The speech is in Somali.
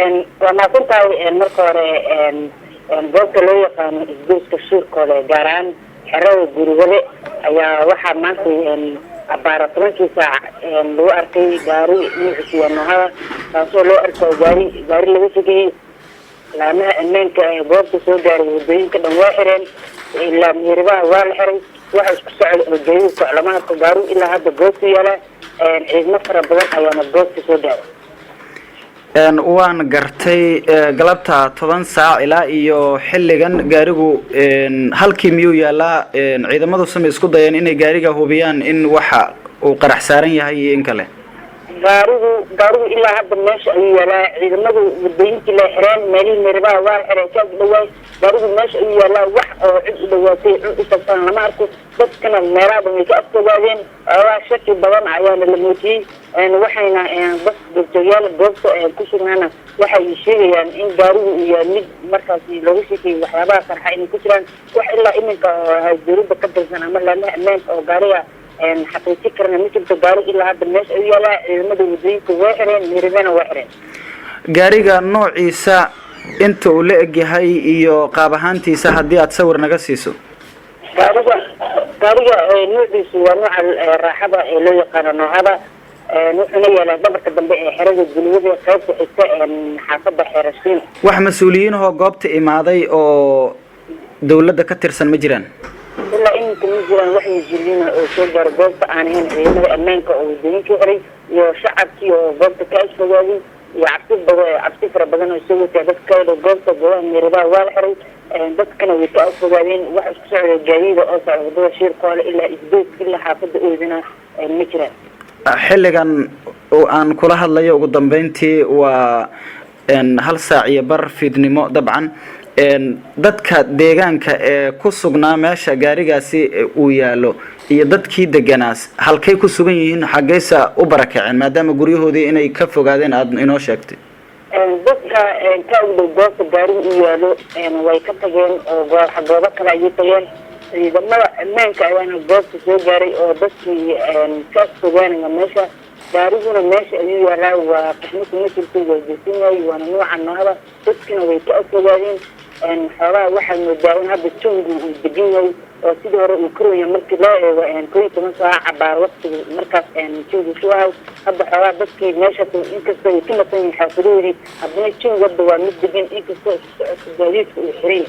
Waa mahadsan tahay. Marka hore, goobta loo yaqaano isgoyska Shiirkoole, gaar ahaan xerada Gurigale, ayaa waxaa maanta abaara 10-kii saac lagu arkay gaari nuuciisa waa Nohada, taasoo loo arkayo gaari laga shakiyey. Laamaha ammaanka ee goobta soo gaaray wadooyinka dhan waa xireen, ilaa meeribaha waa la xiray. Waxa isku socda oo gaadiidka lama arko. Gaarigu ilaa hadda goobta yaala, ciidamo fara badan ayaana goobta soo gaaray. Waan gartay. Galabta 10 saac ilaa iyo xilligan gaarigu halkii miyuu yaalaa? Ciidamadu samay isku dayeen inay gaariga hubiyaan in waxa uu qarax saaran yahay iyo in kale? Gaarigu ilaa hadda meesha ayuu yaalaa. Ciidamadu wadooyinkii la xireen, meelihii meeribaha waa la xiray, kaas dhawaay. Gaarigu meesha ayuu yaalaa. Wax oo cid u dhawaatay, cid u tagtaan lama arko. Dadkana meelaha dhan way ka affogaadeen. Xoogaa shaki badan ayaana la muujiyey, waxayna dad goobjoogayaal goobta ku sugnaana waxay sheegayaan in gaarigu uu yahay mid markaasi looga sheekayay waxyaabaha qarxa inay ku jiraan. Wax ilaa iminka dowladda ka tirsan ama laamaha ammaanka oo gaariga xaqiijin karana ma jirto. Gaarigu ilaa hadda meesha ayuu yaalaa. Ciidamada wadooyinka waa xireen, meeribana waa xireen. Gaariga noociisa, inta uu la eg yahay iyo qaab ahaantiisa, haddii aad sawir naga siiso. Gaariga noociisu waa nooca raaxada ee loo yaqaano Noohada, wuxuuna yaalaa dhabarka dambe ee xerada Gulwada, qaybta xigta xaafada Xeerashiin. Wax mas-uuliyiinahoo goobta imaaday oo dawladda ka tirsan ma jiraan? Ilaa iminka ma jiraan wax mas-uuliyiina oo soo gaaro goobta, aan ahayn ciidamada ammaanka oo wadooyinkii xiray iyo shacabkii oo goobta ka afogaaday iyo cabsi bada, cabsi fara badan oo soo wataa dadka goobta. Goobaha meerabaha waa la xiray, dadkana way ka affogaadeen. Wax isku socda gaadiida oo socda wadada Shiirkoole ilaa isgoyska ilaa xaafada Oodina ma jiraan. Xilligan oo aan kula hadlayo, ugu dambeyntii, waa 1:15 fiidnimo. Dabcan dadka deegaanka ee ku sugnaa meesha gaarigaasi uu yaalo iyo dadkii deganaas halkay ku sugan yihiin? Xaggaysa u barakaceen, maadaama guryahoodii inay ka fogaadeen aada inoo sheegtay? Dadka ka agdhow goobta gaariga u yaalo way ka tageen oo goobo kale ayay tageen. Ciidamada ammaanka ayaana goobta soo gaaray oo dadkii ka fogaanaya meesha. Gaariguna meesha ayuu yaalaa, waa qaxmo kuma jirto, waa jeesan yahay, waana nooca Noohada. Dadkina way ka fogaadeen. Xoogaha waxaa moodaa in hadda jawigu uu degan yahay oo sidii hore uu koraya markii loo eego 11 saac cabaar waqtiga markaas jawigu su ahay. Hadda xoogaa dadkii meesha, inkastoo ay ka maqan yihiin xaafadahoodii, haddana jawigu hadda waa mid degan, inkastoo isku socodka gaadiidka uu xiran yahay.